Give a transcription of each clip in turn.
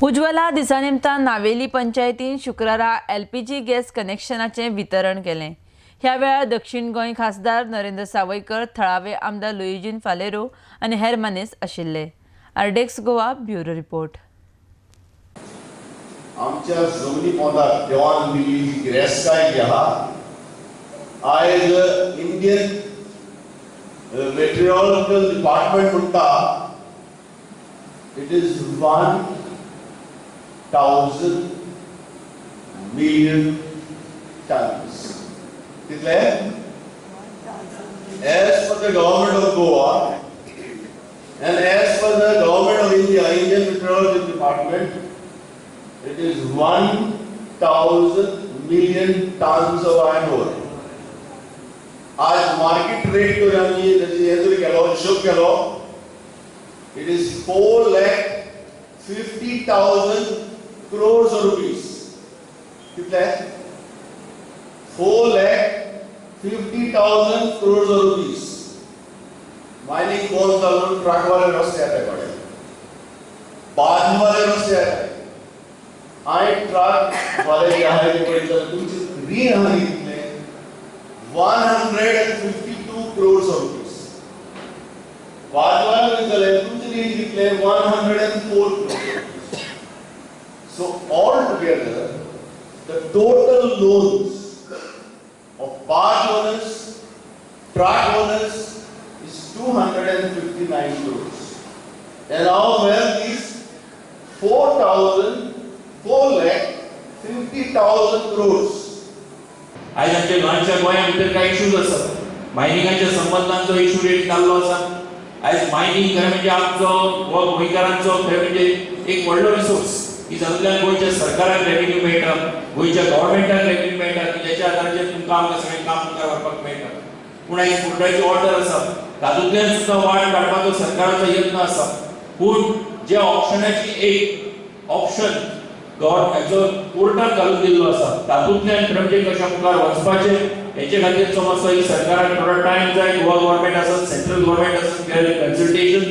उज्ज्वला दिसा निमतान नावेली पंचायतीन शुक्रारा एलपीजी गॅस कनेक्शनाचें वितरण केलें. ह्या वेळार दक्षिण गोंय खासदार नरेंद्र सावयकर, थळावे आमदार लुईजिन फालेरो आनी हेर मानेस्त आशिल्ले. आर्डेक्स गोवा ब्युरो रिपोर्ट. आमच्या जमनी पोंदाक देवान दिल्ली जी गिरेस्तकाय जी आहा, आयज इंडियन मेटेरियोलॉजिकल डिपार्टमेंट म्हणटा it is 1000 million tons. कितले? As per the government of Goa and as per the government of India, Indian Meteorological Department, it is 1000 million tons of iron ore. आज मार्केट रेट जर आमी हें जर केलो, हिशोब केलो, it is 4,50,000 crores of rupees. कितले? 4,50,000 crores of rupees. Mining बंद जालो म्हणून ट्रकवाले रस्ते येता कडे, बाजवाले रस्ते येता. आनी ट्रक वाले जे आहाय ते पळयत जाल्यार तुमचें रीण आहा न्ही कितलें? 152 crores of rupees. बाजवाले वयता जाल्यार तुमचें रीण कितलें? 104 crores. So all together, the total loans of barge owners, truck owners is 259 crores. And our wealth is 4,50,000 crores. आयज आमच्या गोंयच्या गोंया भितर कांय इशूज आसात. मायनिंगाच्या संबंदान जो इशू रेट जाल्लो आसा, आयज मायनिंग खरें म्हणजे आमचो गोंयकारांचो खरें म्हणजे एक व्हडलो रिसोर्स की जातूंतल्यान गोंयच्या सरकाराक रेवेन्यू मेळटा, गोंयच्या गव्हर्मेंटाक रेवेन्यू मेळटा, की ज्याच्या आधाराचेर तुमकां आमकां सगळें काम मुखार व्हरपाक मेळटा. पूण आयज कोर्टाची ऑर्डर आसा, तातूंतल्यान सुद्दां वाट काडपाचो सरकाराचो यत्न आसा. पूण जे ऑप्शनाची एक ऑप्शन गव्हर्मेंट जो कोर्टान घालून दिल्लो आसा, तातूंतल्यान खरें म्हणजे कशें मुखार वचपाचें हेचे खातीर समजता ही सरकाराक थोडो टायम जाय. गोवा गव्हर्मेंट आसत, सेंट्रल गव्हर्मेंट आसत, कन्सल्टेशन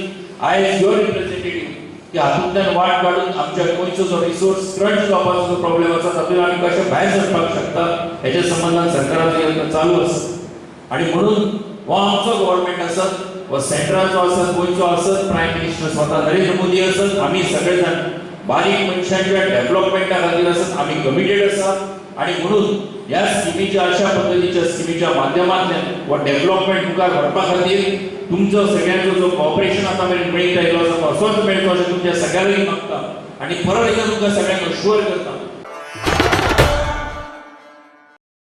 आयज your representative की हातूंतल्यान वाट काडून आमच्या गोंयचो जो रिसोर्स क्रंच जावपाचो जो प्रॉब्लेम आसा तातूंत आमी कशें भायर सरपाक शकता हेच्या संबंदान सरकाराचो यत्न चालू आसा. आनी म्हणून हो आमचो गव्हर्मेंट आसत वा सेंट्राचो आसत, गोंयचो आसत, प्रायम मिनिस्टर स्वता नरेंद्र मोदी आसत, आमी सगळे जाण बारीक मनशांच्या डेव्हलपमेंटा खातीर आसत आमी कमिटेड आसा. आनी म्हणून ह्या स्किमीच्या अशा पद्दतीच्या स्किमीच्या माध्यमांतल्यान हो डेव्हलपमेंट मुखार व्हरपा खातीर तुमचो सगळ्यांचो जो कॉपरेशन आतां मेरेन मेळीत आयिल्लो आसा तो असोच मेळचो अशें तुमच्या सगळ्यां लागीं मागता. आनी परत एकदां तुमकां सगळ्यांक अश्युअर करता